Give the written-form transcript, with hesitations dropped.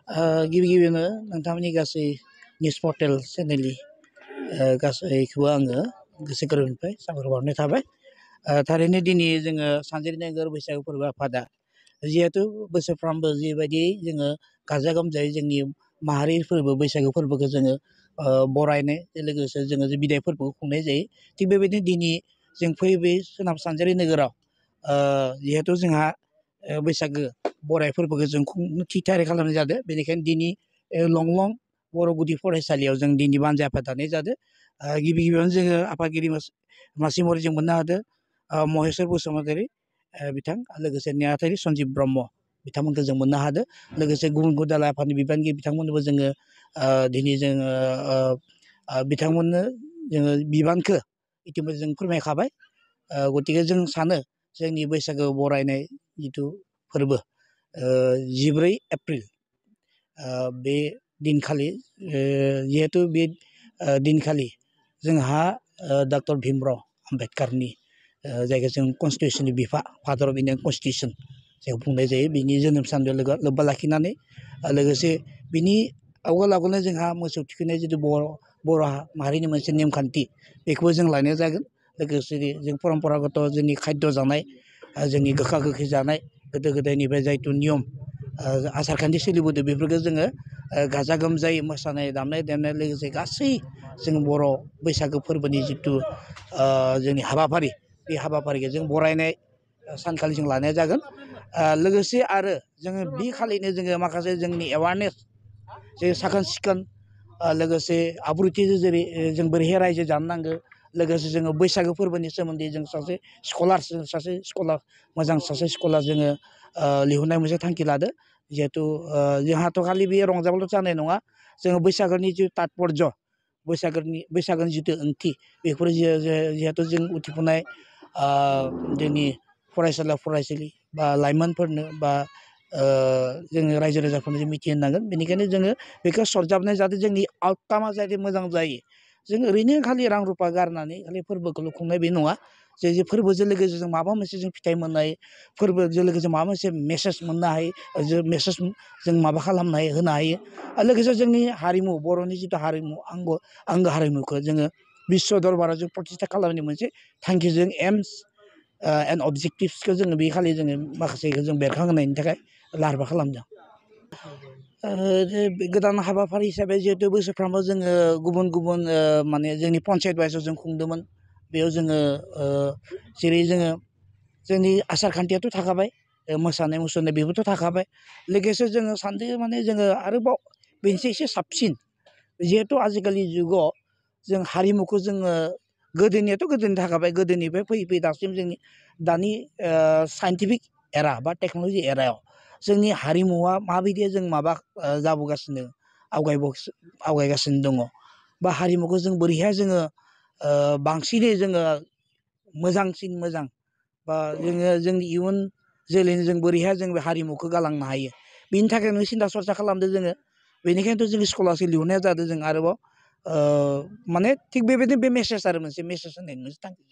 गिबि गिबियावनो नोंथांमोननि गासै निउस पर्टेल चेनेलनि गासैखौबो आङो गोसो गोरबोनिफ्राय साबायखर बावहरनाय थाबाय। थारैनो दिनै जोङो सानजेर नोगोर बैसागु फोरबो आफादा जिहेथु बोसोरफ्रोमबो जिबायदि जोङो गाजा गोमजायै जोंनि माहारि फोरबो बैसागु फोरबोखौ जोङो बरायनाय लोगोसे जोङो बिदाय फोरबोखौ खुंनाय जायो। थिग बेबायदिनो दिनै जों फैयै फैयै सोनाब सानजारि नोगोराव जिहेथु जोंहा बैसागो बराय फोरबोखौ जों खुंनो थि थियारि खालामनाय जादों। बेनिखायनो दिनै लं बर' गुदि फरायसालियाव जों दिनै बानजाय आफाद दानाय जादों। गिबि गिबियावनो जोङो आफादगिरि मासि महरै जों मोननो हादों महेस्वर बसुमतारी बिथां, लोगोसे नेहाथारि सन्जिब ब्रह्म बिथांमोनखौ जों मोननो हादों। लोगोसे गुबुन गुबुन दालाइ आफादनि बिबानगिरि बिथांमोननोबो जोङो दिनै जोङो बिथांमोननो जोङो बिबानखौ इतिमध्य जों फोरमायखाबाय। गतिके जों सानो जोंनि बैसागो बरायनाय जिथु फोरबो 14 एप्रिल बे दिनखालि जिहेतु बे दिनखालि जोंहा डक्टर भीमराव आम्बेडकारनि जायखौ जों कनस्टिटिउसननि बिफा फादार अफ इन्डियान कनस्टिटिउसन जायखौ बुंनाय जायो बिनि जोनोम सानजों लोब्बा लाखिनानै लोगोसे बिनि आवगोलावनो जोंहा मोसौ थुखैनाय जिथु बर' माहारिनि मोनसे नेमखान्थि बेखौबो जों लानाय जागोन। लोगोसे जों परम्परागत जोंनि खायद' जानाय जोंनि गोखा गोखै जानाय गोदो गोदायनिफ्राय जायथु नियम आसारखान्थि सोलिबोदों बेफोरखौ जोङो गाजा गोमजायै मोसानाय दामनाय देनाय लोगोसे गासै जों बर' बैसागो फोरबोनि जिथु जोंनि हाबाफारि बे हाबाफारिखौ जों बरायनाय सानखालि जों लानाय जागोन। लोगोसे आरो जोङो बे खालिनो जोङो माखासे जोंनि एवारनेस जे साखोन सिखोन लोगोसे आब्रुथि जेरै जों बोरैहाय रायजो जानो नांगौ लोगोसे जोङो बैसागो फोरबोनि सोमोन्दै जों सासे स्कलार जोङो लिंहरनाय मोनसे थांखि लादो। जिहेथु जोंहाथ' खालि बे रंजाबाल' जानाय नङा, जोङो बैसागोनि जिथु तात्पर्य बैसागोनि जिथु ओंथि बेफोर जिहेथु जों उथिफुनाय जोंनि फरायसालि बा लाइमोनफोरनो बा जोङो रायजो राजाफोरनो जों मिथिहोनांगोन। बेनिखायनो जोङो बेखौ सरजाबनाय जाहाथे जोंनि आउटकामा जाहाथे मोजां जायो। जों ओरैनो खालि रां रुफा गारनानै खालि फोरबोखौल' खुंनाय बे नङा, जे फोरबोजों लोगोसे जों माबा मोनसे जों फिथाइ मोननाय फोरबोजों लोगोसे माबा मोनसे मेसेज मोननो हायो, मेसेज जों माबा खालामनो हायो होनो हायो। लोगोसे जोंनि हारिमु बर'नि जिथु हारिमु आंगो हारिमुखौ जोङो बिश्व दरबाराव जों प्रतिस्ठा खालामनायनि मोनसे थांखिजों एम्स एन्ड अबजेक्टिभ्सखौ जोङो बे खालि जोङो माखासेखौ जों बेरखांहोनायनि थाखाय लाहार फाहार खालामदों। गोदान हाबाफारि हिसाबै जिहेतु बोसोरफ्रामबो जोङो गुबुन गुबुन माने जोंनि पन्सायत वाइसआव जों खुंदोंमोन। बेयाव जोङो जेरै जोङो जोंनि आसार खान्थियाथ' थाखाबाय, मोसानाय मुसुरनाय बेबोथ' थाखाबाय। लोगोसे जोङो सानदों माने जोङो आरोबाव बेनिफ्राय एसे साबसिन जिहेथु आजिखालि जुगाव जों हारिमुखौ जोङो गोदोनियाथ' गोदोनि थाखाबाय, गोदोनिफ्राय फैयै फैयै दासिम जोंनि दानि साइन्टिफिक एरा बा टेक्न'लजि एरायाव जोंनि हारिमुवा माबायदि जों माबा जाबोगासिनो आवगायगासिनो दङ बा हारिमुखौ जों बोरैहाय जोङो बांसिनै जोङो मोजांसिन मोजां बा जोङो जोंनि इयुन जोलैनो जों बोरैहाय जों बे हारिमुखौ गालांनो हायो बेनि थाखायनो सिन्था सरसा खालामदों जोङो। बेनिखायनोथ' जोंनि स्कलारशिप लिंहरनाया जादों जों आरोबाव माने थिग बेबायदिनो बे मेसेज आरो मोनसे मेसेज होनायनि मोनसे थांखि।